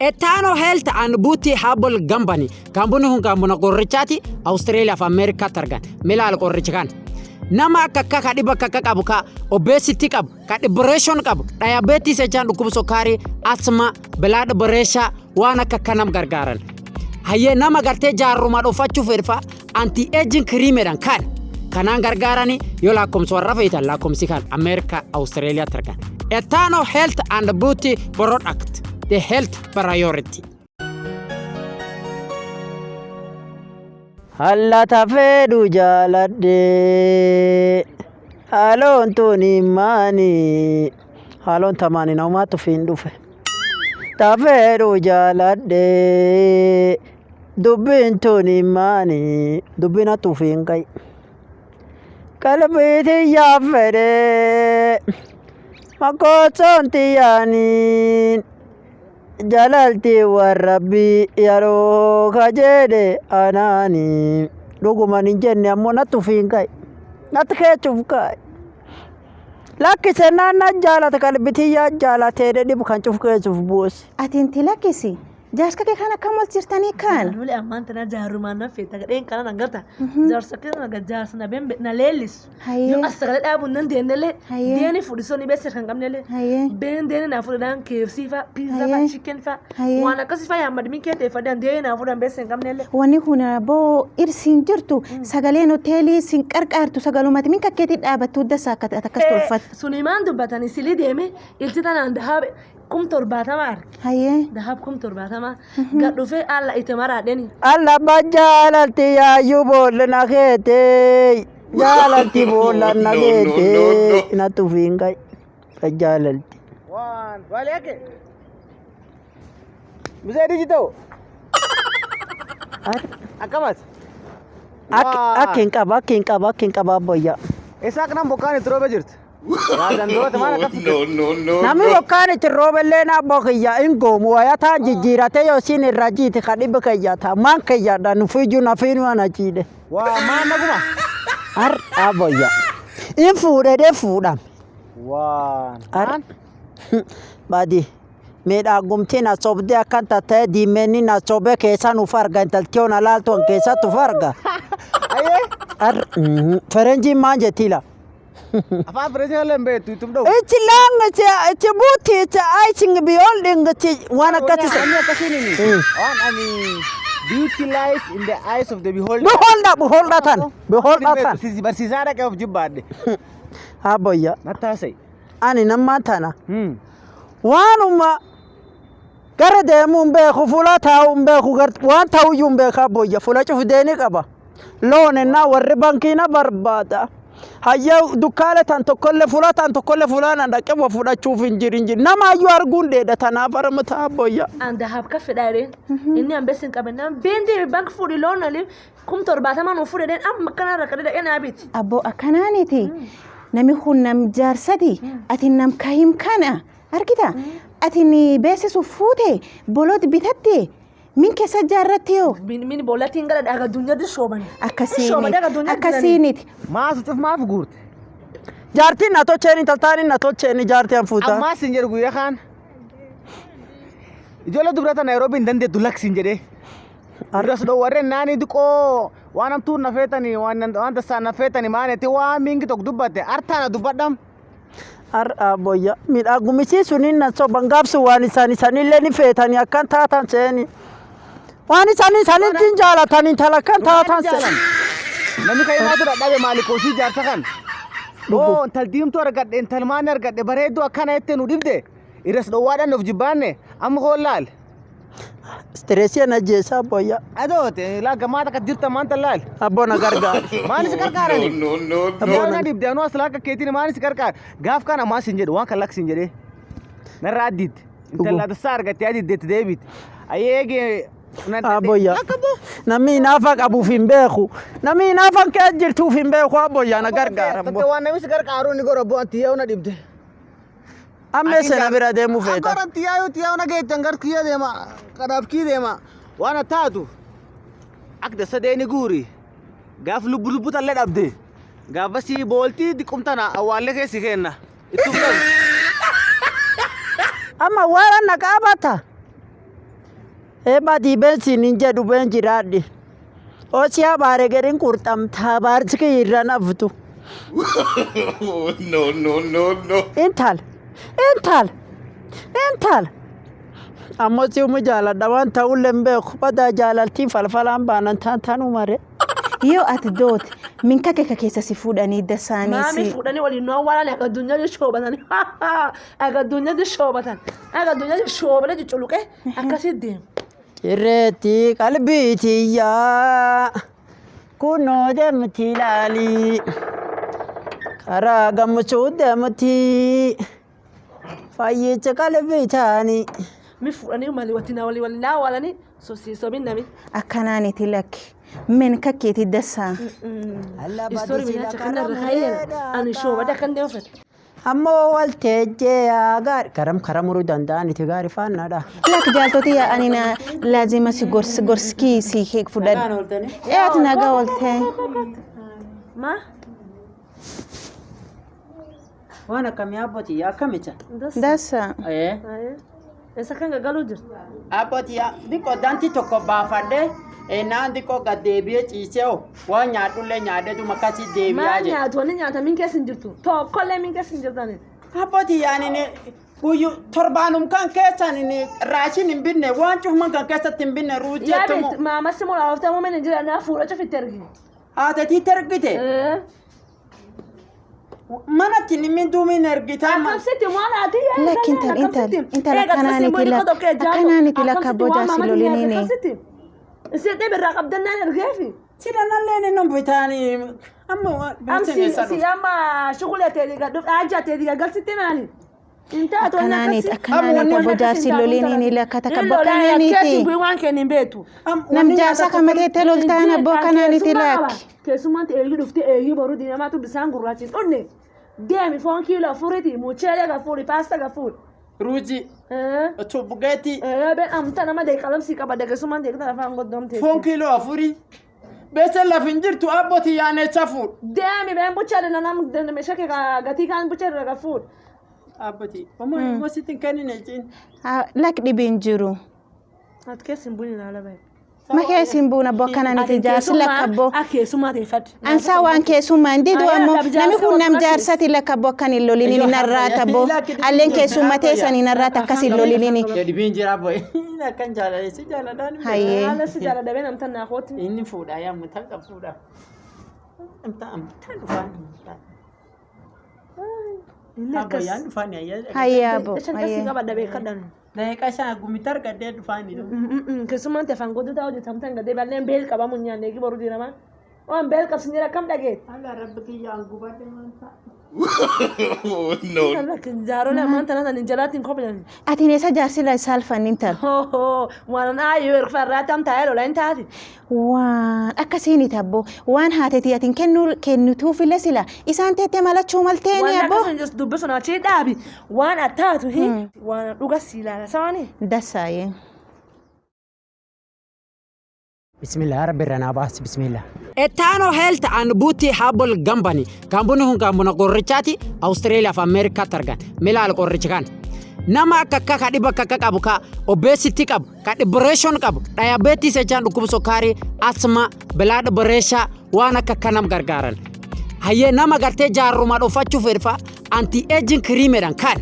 Etaano Health and Beauty Herbal Company. Kaampuniin kun kaampuna qorrichaati Awustreeliyaa fi Ameerikaatti argan. Milaal qorricha kana. Nama akka akka ka dhiba akka akka qabu ka obesity qabu ka depression qabu diabetes jechaan dhukkuba sukkaarii asma blood pressure waan akka akka nam gargaaran. Hayyee nama gartee jaarruma dhufachuu fedha anti aging cream jedhan kan kanaan gargaarani yoo lakkoomsa warra feetan lakkoomsi kan Ameerikaa Awustreeliyaatti argan. Etano Health and Beauty Product the health priority. Hallata fedhu jaaladhe haaloon tun maani haaloon tamaani naumaatu fiin dhufe tafedhu jaaladhe dubbiin tun maani dubbiin hattu fiin qayi qalbii tiyyaa fedhe makkoosoon tiyyaaniin Jaalalti waan rabbii yeroo ka jedhe anaani dhuguman hin jenne ammoo natti ufiin ka'e natti keechuuf ka'e lakkise naan na jaalata qalbi tiyyaa jaalatee dhibu kan cuf keessuuf buuse. Ati inti lakkisi. Jaarsa kee kan akkam wal jirtanii kan. Malee ammaan tana jaarrumaan nan feeta gadheen kana nan gata. Jaarsa kee na jaarsa na bembe na leellisu. Hayyee. Yoo as sagalee dhaabuun nan deennellee Hayyee. deeni fudhisoo ni beessa kan qabnellee. Hayyee. Been deeni naa fudhadhaan KFC fa'a pizza fa'a Hayyee. chicken fa'a Hayyee. waan akkasii fa'a yaammadmin kee teeffadhaan deeni naa fudhan beessa hin qabnellee. Wanni kun aboo irsiin jirtu sagaleen hoteelii sin qarqaartu sagalumati min kakkeetii dhaabattu dasa akka akkas tolfattu. Suni maan dubbatanii silii deeme ilti tanaan dahabe 70,000 arge. Hayyee. Dahab 70,000 gad dhufee alla itti maraadheni. Alla jaalalti yaayyuu boolla na keete jaalalti boolla na keete na tufiin ka'e jaalalti. Waan wale yake. Mzee digital. Akkamas. Akka hin qaba akka hin qaba akka hin qaba abboyyaa. Isaa kanan bokkaan itti roobe jirti. Yaa dandoota maal akka No, no, no, Namni no. bokkaan itti roobellee na abboo kiyya hin goomu wayataan jijjiirate yoo isin irra jiite ka dhibba kiyya ta'a maan kiyyaadha nufiyyuu nafiinuu ana jiidhe. Waa maan naguma. Har abboyya. In fuudhe dee fuudhame. Waan. Har badi. Miidhagumti na sobdee akkan tatta'e diimeenni na sobee keessa nuuf arga intaltiyoo na laaltu an keessatti uf arga. Ayyee. Har ferenjiin maan jettila. Afaan Fireesii illee hin beektu ittum dha'u. It's long, it's a beauty, it's a icing beholding, it's waan akkasii. Wanni akkasiin himi. Waan ani beauty lies in the eyes of the beholder. Beholder, beholder tan, beholder tan. Si barsiisaa dhaqee of jibbaadhe. Haa boyya, Nattaasai. ani nammaan tana. Waanuma gara deemuu hin beeku, fuula taa'uu hin beeku, waan ta'uyyuu hin beeku boyya, fuula cufdeeni qaba. Loon ennaa warri bankii na barbaada. Hayya dukkaala tan tokkollee fuula tan tokkollee fuulaan dhaqee wa fudhachuuf hin jiru hin jiru. Nama iyyuu arguun dheedha tanaaf harma ta'a boyya. An dahab ka fedha jedheen. Inni an beessa hin qaben. Been deeme bank fuudhi loon aliif 70,000 nuu fuudhe jedheen amma akkana rakkate dhaqee naa biti. Abboo akkanaaniti. Nami kun nam jaarsati. Ati nam kahim kana. Argita? Ati ni beeksisuuf fuute bolooti bitatte min keessa jaarratti yoo. Min boollattiin gara dhaga addunyaatti shooban. Akkasiiniti. Akkasiiniti. Maas cuf maaf guurte. Jaartiin na tolcheen intaltaaniin na tolcheen jaartii an fuutaa. Ammaas hin jedhu guyyaa kaan. Ijoollee dubarata Naayiroobii hin dandeettu laksi hin jedhee. Irras dhoowwarreen naanii diqoo waan hamtuun na feetanii waan waan tassaan na feetanii maanetti waan mingi tokko dubbatte artaana dubbadham. Har'a boyya miidhagumisii suniin na soban gaafsu waan isaan isaanillee ni feetanii akkan taatan seeni. Waan isaan isaanitti jaalatan intala akkan taatan seeni. Namni kan himaatu dadhabe maali koosii jaarsa kan. Oo intal diimtuu argadhe intal maani argadhe bareedduu akkana jettee nu dhibde irras dhoowwaadhaan of jibbaanne amma koo laal. Stressii ana jeesaa boyya. Adoote laa gamaa takka jirta maanta laal. Abboo na gargaara. Maali si gargaarani? No, no, no, Yaa no. na dhibde anuu as laakka keetiin maali si gargaara? Gaaf kana maas hin jedhu waan kan laksi hin jedhee. Narraa addiitti. Intala tasaa argattee adiddeetti deebiti. Ayyee eegee. Abboyya. Namni hinaafa qabuuf hin beeku. Namni hinaafan kee jirtuuf hin beeku abboyya na gargaara. Tatte waan namni si gargaaru ni gora bu'an tiyyaa na dhibde. Amma sana bira deemuu feeta. Agora tiyyaa tiyyaa na geette hangar kiyya deema kanaaf kii deema waan taatu akka dasa deeni guuri gaaf lubbu lubbu tallee dhabde gaafa si booltii diqumtana awwaallee keessi kenna ittum dhabu. Amma waan na qaabata. Eebba beensiin hin jedhu been jiraadhi. Osii abaare gedhin qurxamtaa abaarsi irra naftu. No, no, no, no. Intal, intal, intal. Ammoo si'uma jaaladha waan ta'ullee hin beeku. Badaa jaalaltiin falfalaan baanan taan taanuu mare. Yoo ati doote minka kee keessa si fuudhanii dasaanii Maami si. Fuudhanii waliin nu awwaalan akka addunyaa shoobatan. Akka addunyaa shoobatan. Akka addunyaa shoobale cucculuqee akkasii deemu. Cirreetti qalbii tiyyaa kunoo deemti ilaalii karaa gammachuu deemti fayyicha qalbii taanii. Mi fuudhanii malee waliin walii waliin awwaalanii sosiisobin nami. Akkanaaniti lakki. Minka keeti dasaa. Istoori minaacha kanarra kaayyeera. Ani shoobada kan deemu fedha. Ammoo walteejjee gaari karam karaa muruu danda'an itti gaari faannaadha. Lakki jaaltoti yaa ani na laazima si gorsi gorsikii si fudhadhu. Ee ati nagaa ooltee. Ma? Waan akkamii abbootii akkamicha? Dasaa. Eessa kan gaggaluu jirtu? Abbootii diqqoo danti tokko baafadhee naan diqqoo gad deebi'ee ciisee waan nyaadhullee nyaadheetuma akkasii deebi'aa Maal jedhe. nyaatu? Wanni nyaata min keessa hin jirtu. Tokkollee min keessa hin jirtani. Abbootii yaani guyyu torbaanum kan keessan raashin hin binne waan cufuman kan keessatti hin binne Yaa ruujeetumu. beektu maamasi mul'aaftaa muummeen hin jira naa fuudha cufitti ergi. Haatatii ergite manatti nimi duumiin ergitaa. Akkamsitti waan ati Lakki intal intal intal akkanaaniti lakki akkanaaniti lakka boodaa si loliniini. Isin dhibirraa qabdannaan ergeefi. Sila nalleen inni bitaanii amma Am si si amma shugulee ta'e gadhuuf dhaajaa ta'e galsitti maali? Intaa Akkanaaniti akkanaaniti boodaa si loliniini lakka takka bokkanaaniti. Keessi bu'ii waan kennin hin beektu. Nam jaarsa kan mateettee loltaan abboo akkanaaniti lakki. Keessummaan eeyyuu dhuftee eeyyuu boruu diinamaatu bisaan gurraachi hin dhunne. Deemi foon kiiloo afuriiti mucheelee gafuuri paasta gafuuri. Ruuji tubugeetii Ben amta nama deeqa qalamsii qaba keessummaan deeqta afaan goddomte. Foon kiiloo afurii beese laf hin jirtu abbootii yaanecha fuudh. Deemi ben buchaadhe nam meeshaa kee gatii kaan buchaadhe gafuuri. Abbootii homaa sitti hin kennine jechuun. Lakki dhibiin jiru. Ati keessa hin bu'in ilaala bahe. Ma keessa hin buun abboo akkanaaniti jaarsi lakka abboo. Akka keessummaa ta'e fadhi. Ansaa waan keessummaa hin didu Ayyaa, ammoo dhaab jaarsa namni kun nam wal jaarsati lakka abboo akkan hin loliniin narraata abboo. Alleen keessummaa teessanii narraata akkas hin loliniini. Dhibiin jira abboo akkan jaaladhe si jaaladhaan. Hayyee. Haala si jaaladha ben amta naa kooti. Inni fuudha yaa mutaan kan fuudha. Amtaan amtaan dhufaan. Inni akkas. Abboyyaan dhufaan ayyaa. Hayyee abboo. Shan kasii Hayyee. qabadha beekadhaan. Daqiiqaa shan gumitti argadhee dhufaani. Keessummaan ta'e afaan goddataa hojjetamtan gadee bal'een beel qabamu nyaanne eegi boruu diinamaa. Waan beel qabsin jira akkam dhageet. Alla rabbi kiyyaan gubadhe maanta. No. Jaarole ammaan tana tan jalaatiin kophilan. Atiin eessa jaarsi la saalfanni intal? Waan aayyoo erfarraa tam taa'ee lola hin taati. Waan akkasiiniti abboo waan haatetii atiin kennuu kennituufillee sila isaan teettee malachuu malteeni Waan abboo. akkasuma jirtu dubbisu na achii dhaabi. Waan attaatu hi waan dhuga sii ilaala sawaani. Dasaayee. Bismillah, rabbi irra naa baasi, bismillah. Etaano Health and Beauty Herbal Company. Kaampuniin kun kaampuna qorichaati Awustreeliyaa fi Ameerikaatti argan. Milaal qorichi kan. Nama akka akka ka dhiba akka akka qabu ka obesity qabu ka depression qabu diabetes jechaan dhukkuba sukkaarii asma blood pressure waan akka akka nam gargaaran. Hayyee nama gartee jaarruma dhufachuu fedha anti aging creamedhaan kan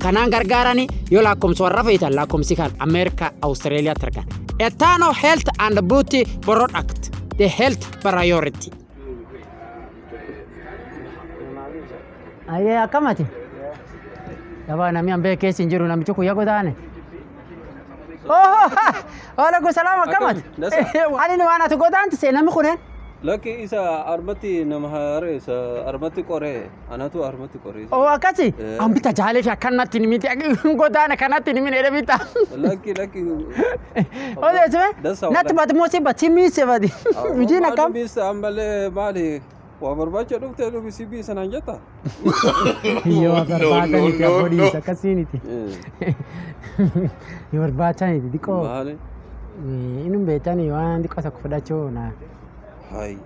kanaan gargaarani yoo lakkoomsa warra feetan lakkoomsi kan Ameerikaa Awustreeliyaatti argan. Etano Health and Beauty Product, the health priority. Ayyee akkamati? Gabaa namni an beekee keessa hin jiru namichi kun yaa godaane. Oh, waalaikum salaam akkamati? Ani waan ati godaanti see namni kunneen. Lakki isa armatti nama haare isa armatti qoree anatu armatti qoree. Oh akkasi? Eh. An bita jaalee fi akkanatti ni miti godaana kanatti ni mini bita. Lakki lakki. Odeessime? Dasa Natti bati moo si bati miise bati. Hojiin akkam? Miista ammallee maali waa barbaacha dhuftee dhufi si biisa naan jetta. Yoo barbaadaniiti no, no, abboo no. akkasiiniti. Yoo barbaachaniti xiqqoo. Maali? Inni beektanii waan xiqqoo tokko fudhachuu na. Hayi.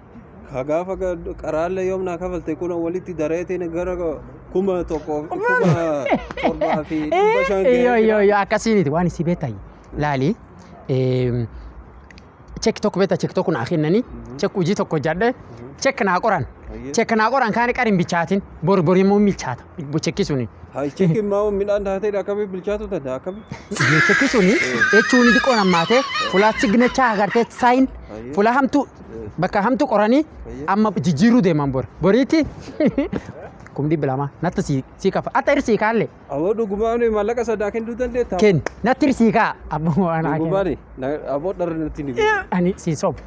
Ka gaafa qaraallee yoom naa kafalte kun walitti dareetiin gara 1700-7500 Iyo iyo iyo akkasiiniti waan isii beektan laali. Check tokko beektaa, check tokko naa kennanii, check hojii tokko hojjadhe, check naa qoran. Check naa qoran kaani qari hin bilchaatin, bor bor immoo hin bilchaata chekki suni. Hay, chekki maa midhaan taatee akkamii bilchaatu danda'a, akkamii? Chekki suni jechuun xiqqoo nammaatee fulaa signature agartee sign fulaa hamtuu bakka hamtuu qoranii amma jijjiiruu deeman bor boriitti 200,000 natti si kafa atta irsii kaalle. Aboo, dhugumaan maallaqa sadaa kennuu dandeetta? Kenn natti irsii kaa abboo waan haa kennu. Dhugumaan aboo, dharra natti ni bitu. Ani siin sobu.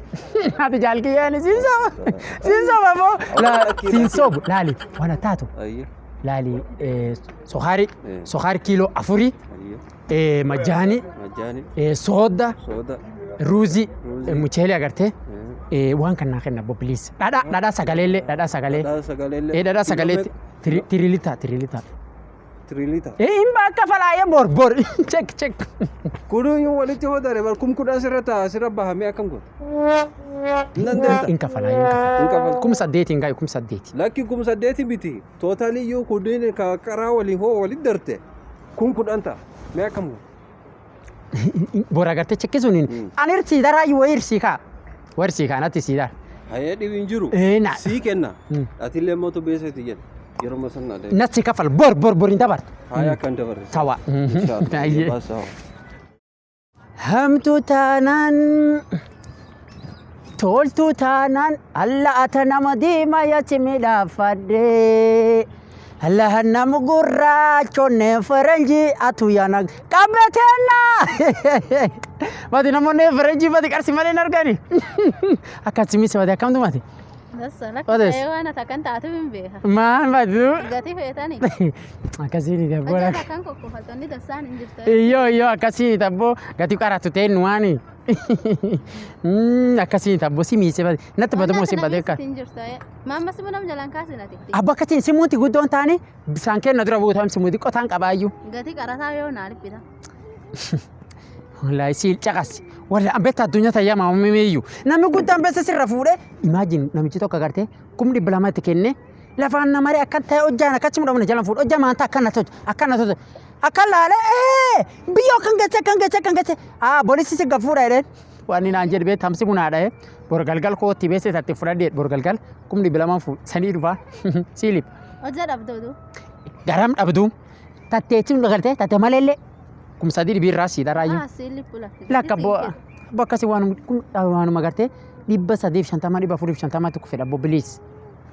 Ati jaalkiyyee, ani siin sobu. Siin sobu aboo. Siin sobu laali waan taatu laali, sokaari sokaari kiiloo 4, majaani, Majaani. Soodda, Sooda. Ruuzii, Ruuzii. Mucheelee agartee, waan kan naa kenna abbo, please. Dhadhaa, dhadhaa sagaleellee, dhadhaa sagalee. Dhadhaa sagaleellee. Dhadhaa sagaleetti tirilita tirilita. Tirilita. Hin bakka falaayee bor bor check check. Kunuun walitti hoo dare bar 10,000 sirra ta'a, sirra bahamee akkam goota? Hin dandeetta. Hin kafalaayee, hin kafala. Hin kafaltu. 8,000 hin gaayu, 8,000. Lakki, 8,000 miti. Totalii iyyuu kunneen ka qaraa waliin hoo walitti darte 10,000 ta'a. Mee akkam goota? Bor agartee checkii suniin ani irsii daraayyuu wayii irsii kaa. Wayii irsii kaa, natti sii dara. Hayee, dhibi hin jiru. Na- Sii kenna. Atillee mootu beeseeti jedhe. Yeroo sana adeema. Natti kafal bor bor bor hin dabartu. Haya, akkan dabarre. Tawa. Inshallah. Ayyee. Baasaa. Hamtuu taanaan, toltuu taanaan, alla ata nama diimaa yasi midhaafadhe. Alla nama gurraachonne faranjii atu yana qabbateenna. Mati namoonni faranjii mati qarsi malee hin argani. Akkasimis mati akkamtu mati? Odees. Waan ati akkan taatu hin beeka. Maal mati? Gatii feetani. Akkasiin tabboo. Hojjata akkan kokkofaltoonni dassaan hin jirtu. Iyyoo iyyoo, akkasiin tabboo gati qaratu ta'e waani. Akkasiin tabboo si miise bade. Natti badamoo si badee kan. Hin jirtu. Maamma simu nam jalaan kaasin ati. Abba, akkasiin simuuti guddoon taane bisaan kenna dura buutam simuuti qotaan qabaayyuu. Gatii qarataa yoo naa dhiphita. Wallaahi si caqas. Wallaahi beektaa, addunyaa tayyaa maamamee. Namni guddaan beessa sirra fuudhee, imagine, namichi tokko agartee 200,000 itti kennee lafaan namaree akkan ta'e hojjaan akkachuma dhabne jalan fuudhe, hojjaa maanta akkana tolche, akkana tolche, akkan laalee biyyoo akkan gesse, akkan gesse, akkan gesse, aa boolisi si gafuudha jedheen. Waan inni naan jedhe beektaa, hamsi munaadha bor galgal kootti beesse tatti fudhadhee bor galgal 200,000 fuudhe sanii dhufaa siilip. Hojja dhabdootu. Garam dhabduu tatteetiin agartee tatte maleellee 3,000 dhibii irraa sii daraayyuu. Ah, si liphu lakki. Lakka abbo, akkasii waanuma gartee 350, 450 tokko fedha abbo, please.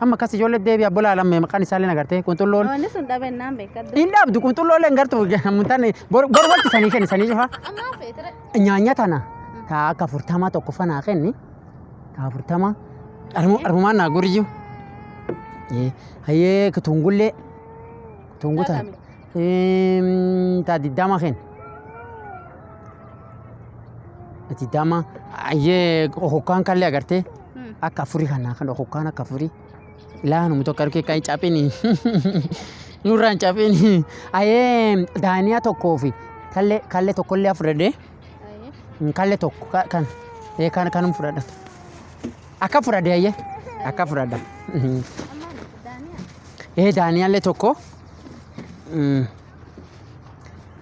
Amma akkas ijoollee deebi abbo, laalamee maqaan isaallee agartee qunxulloon. Wanni sun dhabennaan beekadhu. Hin dhabdu, qunxulloollee hin gartu muntaan bor bor walitti sanii kenni sanii cufa. Ammaa feetire. Nyaanya tana taa akka 40 tokko fanaa kenni, taa 40 armumaan naa guriyyu. Hayyee, tungullee tungu tana taa 20 kenni. 20, hayyee, hokkaan kallee agartee akka afurii kanaa kan hokkaan akka afurii laanuma tokko harkee kan hin caphini, nurraa hin caphini. Hayyee, daaniyaa tokkoo fi kallee kallee tokkollee fudhadhee kallee tokko kan kan kanum fudhadha, akka fudhadhe, hayyee, akka fudhadha. Ammaan daaniyaa. Daaniyaallee tokko.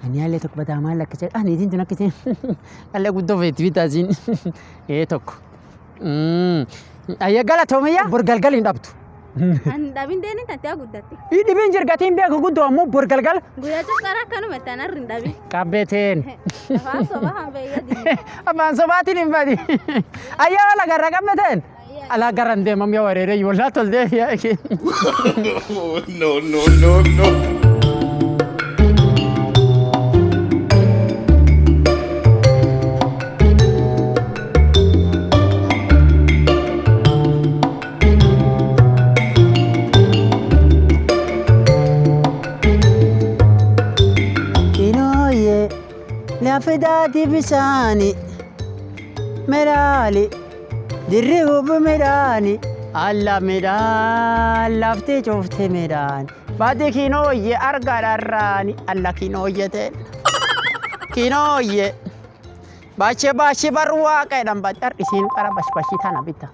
Daaniyaallee tokko bataa maal akka jedha niitiin tun akkasiin kallee guddoo feeti bitaasiin tokko. Ayyee, galatoomiyyaa, bor galgal hin dhabdu. An dhabin deeni tattee guddatti. Dhibiin jirgatiin beeku guddoo ammoo bor galgal. Guyyaa cuqqara akkanuma itti an harri hin dhabin. Qabbeeteen. Afaan sobaa hanbeeyya diina. Afaan sobaatiin hin badi. Ayyee, wala garra qabbeteen. Alaa garan deemam yoo wareeree wallaa toltee. No, no, no, no. Inooyee, lafidaati bisaani midhaali dirri hubu midhaani alla midhaan lafti cufti midhaan badi kinooyye arga dharraani alla kinooyye teen kinooyye bache bache bar waaqa jedhan badar isiin qara bashbashii tana bitta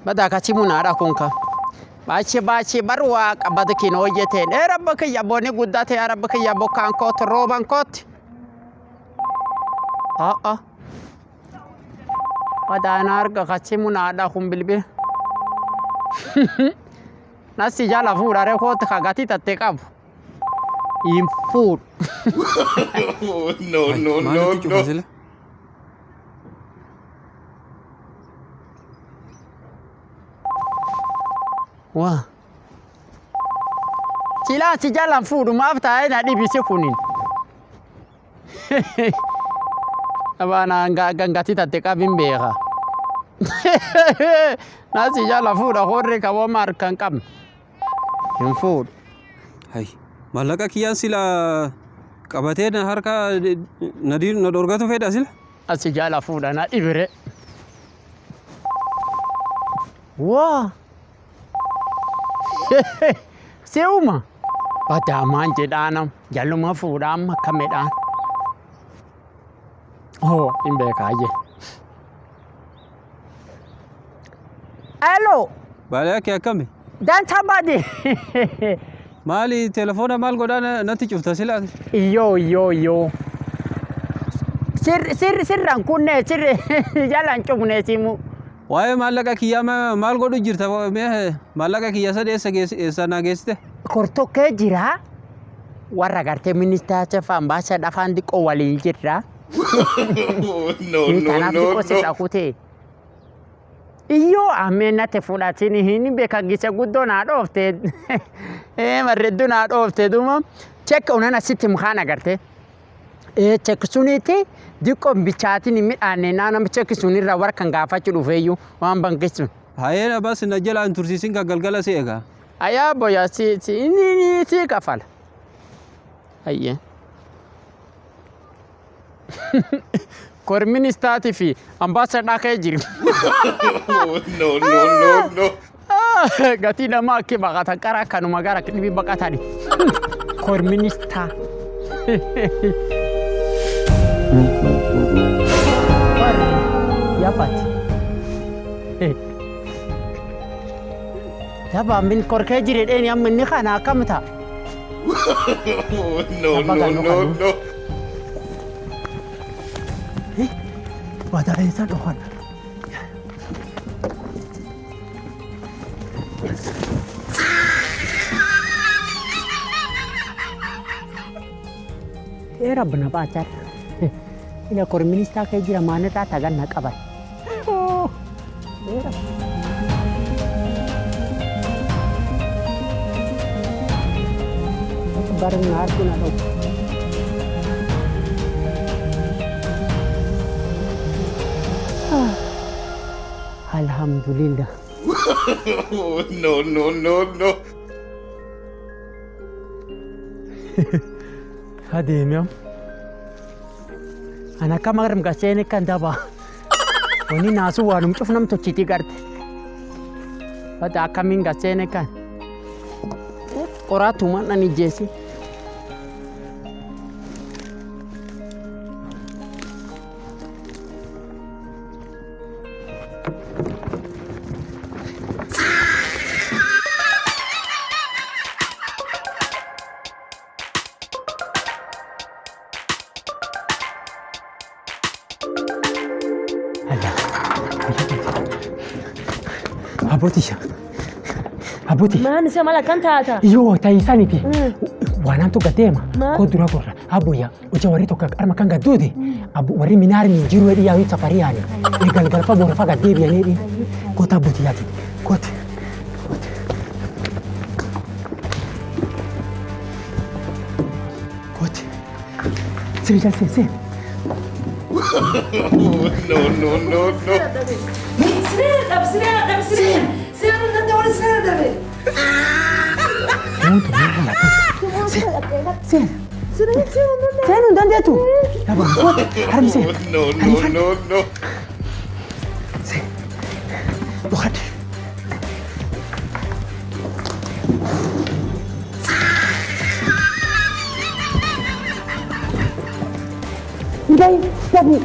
bada akkasii munaadha kunka bache bache bar waaqa badi kinooyye teen ee rabba kiyya booni guddate, yaa rabba kiyya, bokkaan kootti, rooban kootti. A'a. Wadaana harka kachimu naadha kun bilbila. Nasi jala fuudhare koota ka gatii tattee qabu. Hin fuudhu. No, no, no, Maalitti cufa no. sila? Waa. Silaa si jalaan fuudhu maaf taa'ee na dhibise kunin. Abaana gatii tattee qabin beeka. Nasi jala fuudha horri qaboo harka hin qabne. Hin fuudhu. Hay. Maallaqa kiyyaan sila qabatee na harka na na dhorgatu fedha sila. Asi jala fuudha na dhibire. Waa. Se'uma. Badaamaan jedhaanam jaluma fuudha amma akka midhaan. Oh, hin beekaayyee. Hello, Baaliyaa kee akkami? dansa badi. Maali telefoona maal godhaa natti cufta sila? Iyyoo iyyoo iyyoo. Sirri sirri sirraan kunne sirri jalaan cufne simu. Waa'ee maallaqa kiyyaa maal godhu jirta? Mee maallaqa kiyya sada eessa geesse eessa naa geessite? Kortokkee jira. Warra gartee ministeera fa'aan baasa dhafaan xiqqoo waliin jirra. No, Ni no, kanaaf no, xiqqoo no. sirra kutee. Iyyoo ameen natti fudhatin hin beeka gise guddoo naa dhoofte. Marredduu naa dhoofte duma. Check onan asitti mukaan agarte. Check suniiti diqqoo bichaatiin hin midhaanne naannoo check sunirra warra kan gaafachuu dhufeeyyuu waan banki sun. Hayeen abbas na jalaa hin tursiisin kan galgala si eega. Ayaa boya si si inni ni si kafala. Ayyee. Kor ministaatii fi ambaasadhaa ka'ee jiru. No, no, no, no. Gatii nama akki baqatan qara akkanuma gara dhibii baqatani. Kor ministaa. Yaabati. Yaba min korkee jire dheeni amma inni kana akkam ta'a? No, Abba no, kan no, no. Badaa eessa dhufan? Rabbina baacar. Ila kor ministaa kee jira maanirraa tagan na qaban. Barin na harku na ɗauka. Alhamdulillah. No, no, no, no. Adeemam. Ana akka magarm gaseeni kan daba. Wani naasu waanum cuf nam tochitii garte. Bada akkamiin gaseeni kan. Qoraatuma nan ijjeesi. Abbootii. Abbootii. Maan isa mala kan taata? Yoo ta'isaniti. Waan tokko deema. Maal? Koo dura gorra. Abboyya hojii warri tokko arma kan gadduute. Warri minaar min jiru jedhi yaa'u safarii yaani. Galgalfa boorfa gad deebi'anii dhi. Koota abbootii yaati. Kooti. Kooti. Siri jal seen seen. No, no, no, no. Siree dhab, siree dhab, siree. Siree nun danda'u, siree dhabe. Seen. Seen hin dandeettu. Kooti. Harmi seen. No, no, no, no. Dhokadhe. Ndai, tabi.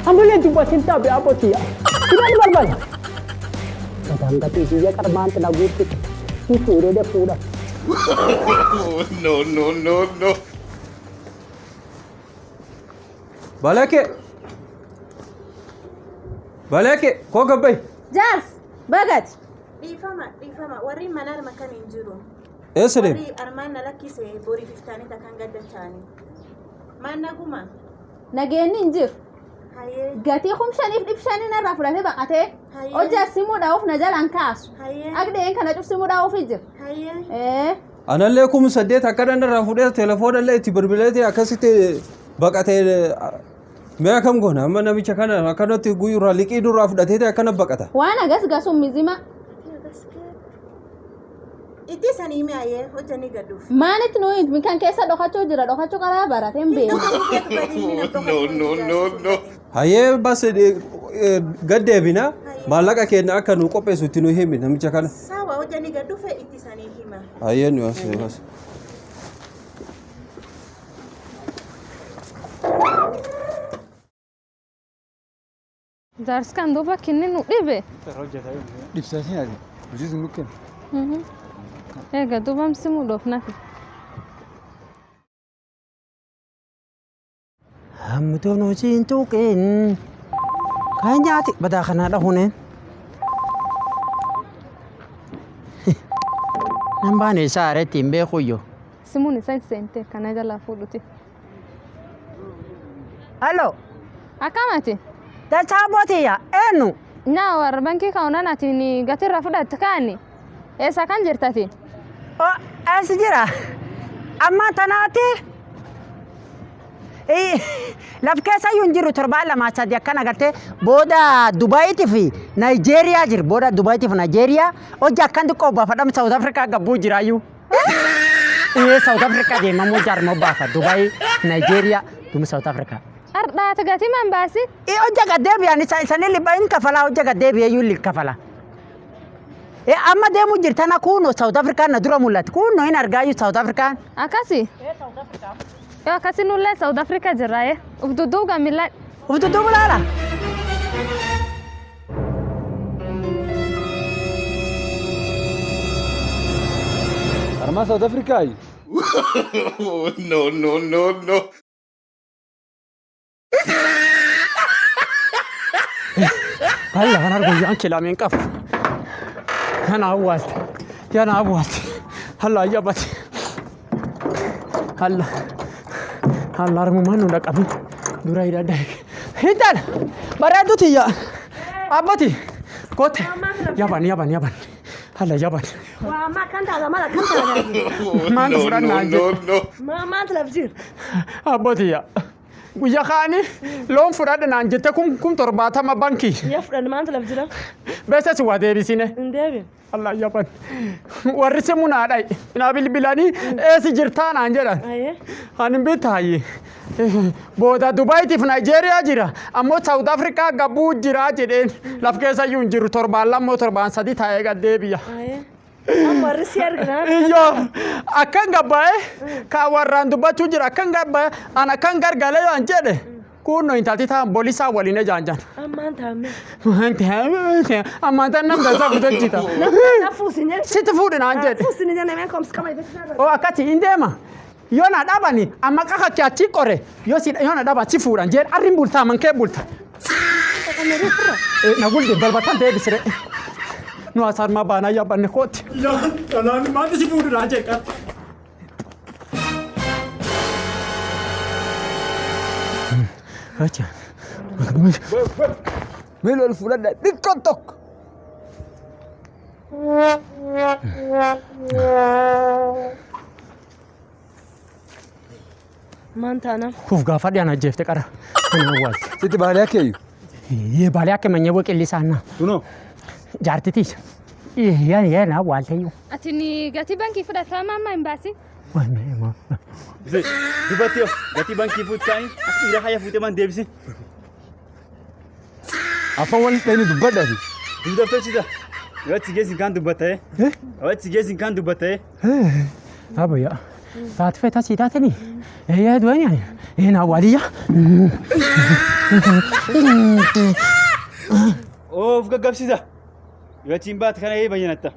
Ambulee dubbatin tabi abbootii. Sidaan barbaada. Badaan gatii biyya qarmaan xina guutti. Ni fuudhee de fuudha. No, no, no, no. Balake. Baleeke koo gabbay. Jaars bagati. Dhiifama dhiifama warri mana arma kan hin jiru. Eessa deema? Warri armaan na lakkise borii fiftaanii takkaan gadda ta'anii. Maan naguma? Nageenyi hin jiru. Hayyee. Gatii 5,500 narraa fudhatee baqatee Hayyee. hojjaa simuu dhaa'uuf na jalaan kaasu. Hayyee. Agdeen kana cufsimuu dhaa'uuf jira. Hayyee. Ee. Anallee 8,000 akkana irraa fuudhee telefoonallee itti bilbileetii akkasitti baqatee mee akkam goona amma namicha kana akkanatti guyyurraa liqii durraa fudhateeti akkana baqata. Waan agas gasuun mizima. Itti sanii himi hayyee hojjanii gadduuf. Maalitti nuyi kan keessa dhokachuu jira dhokachuu karaa baratee hin beeku. No, no, no, no. Hayyee bas gad deebina maallaqa keenya akka nu qopheessu itti nu himi namicha kana. Sawa hojjanii gadduufe itti sanii hima. Hayyee nu as as. Jaarsi kan duuba kinni nu dhibe. Dhibsaatiin ati hojii sun nutti kenna. Egaa duuba simuu dhoofnafi. Hamtuun hojiin tuqeen kan nyaati badaa kanaa dhahuneen. Nan baane isaa areetti hin beekuyyoo. Simuun isa hin seente kana jalaa fuudhuti. Halo. Akkamati? Dachaa bootiyya eenyu? Nyaa warra bankii kaa'unan ati gatirra fudhatte kaani. Eessa kan jirtati? As jira. Amma tanaati. Laf keessa iyyuu hin jiru torbaan lama sadi akkana gartee booda Dubaayitii fi Naayijeeriyaa jira. Booda Dubaayitii fi Naayijeeriyaa hojii akkan xiqqoo baafadhamu Saawut Afrikaa gabbuu jiraayyuu. Saawut Afrikaa deemamuu jaarmoo baafa Dubaayii, Naayijeeriyaa, dumi Saawut Afrikaa. Ardhaati gatii man baasi? Hojja gaddeebi'an isaanii liba hin kafalaa hojja gaddeebi'e iyyuu kafala. Amma deemuu jirtana kuno Saawut Afrikaan na dura mul'atti kuno hin argaayyuu Saawut Afrikaan. Akkasi? Yoo akkasi nullee Saawut Afrikaa jirra ee. Uf dudduuba miila. Uf dudduuba laala. Armaa Saawut Afrikaa yi. No, no, no, no. Alla kan argu yaan kilaameen qabu. Yana awwaalte. Yana awwaalte. Alla ayyabate. Alla. Alla armumaan nu dhaqabin. Dura hidhadha. Hintal! Bareedu tiyya. Abbati. Kote. Yaban yaban yaban. Alla yaban. Waa ma kan taata mala kan taata. Maantu No, fudhannaa no, no, no. Ma maanta laf jir. Abbotiyya. Guyyaa kaani loon fudhadhe naan jette 70,000 bankii. Yaa fudhanne maanta laf jira. Beessa si waa deebisine. Hin deebi. Allah yaban. Warri simu naa dhayi. Naa bilbilanii eessi jirtaa naan jedhan. Ayyee. Ani bitaayi. Booda Dubaayiitiif Naayijeeriyaa jira. Ammoo Saawut Afrikaa gabbuu jira jedheen. Laf keessa iyyuu hin jiru torbaan lammoo torbaan sadi taa'ee gad deebi'a. Ayyee. Amma warri si argina. Iyyoo akkan gabbaa'e kan warraan dubbachuu jira akkan gabbaa'e an akkan gargalee yoo an jedhe kunno intalti ta'an boolisaa waliin ejaanjan. Ammaan taa'ame. Ammaan tan namni isaa fudhachita. Na fuusin jedhe. Sitti fuudhi naan jedhe. Fuusin jedhe mee komsi kama itti. Oo akkati hin deema. Yoo na dhabani amma qaqa kee achi qore yoo si yoo na dhaban si fuudhan jedhe arrin bultaa man kee bulta. Na gulde balbatan deebisire. Nu asarma baanaa yaabbanne kooti. Yaa maanti si fuudhu naan jedhe. Acha. Miila ol fudhadha xiqqoo tokko. Maan taana. Kuf gaafa dhiyaan ajjeefte qara. Kun awwaalte. Sitti baalee akka eeyyu. Yee baalee akka manyee boqillisaanna. Kunoo. Jaartitiis. Yaa yaa na awwaalte iyyuu. Ati gatii bankii fudhataa maamma hin baasi? Dubbatti gatii bankii fuutkaanii akka dhiira haya fuutee man deebisi. Afaan wal dhayni dubbadhaati. Dubdaftochita. Yoo achi geessin kan dubbattee. Yoo achi geessin kan dubbattee. Abayya. Taate feetaa sii taatanii. Yaa du'anii. Ee na awwaaliyya. Of gaggabsiisa. Yoo achiin baate kana ee bayyanatta.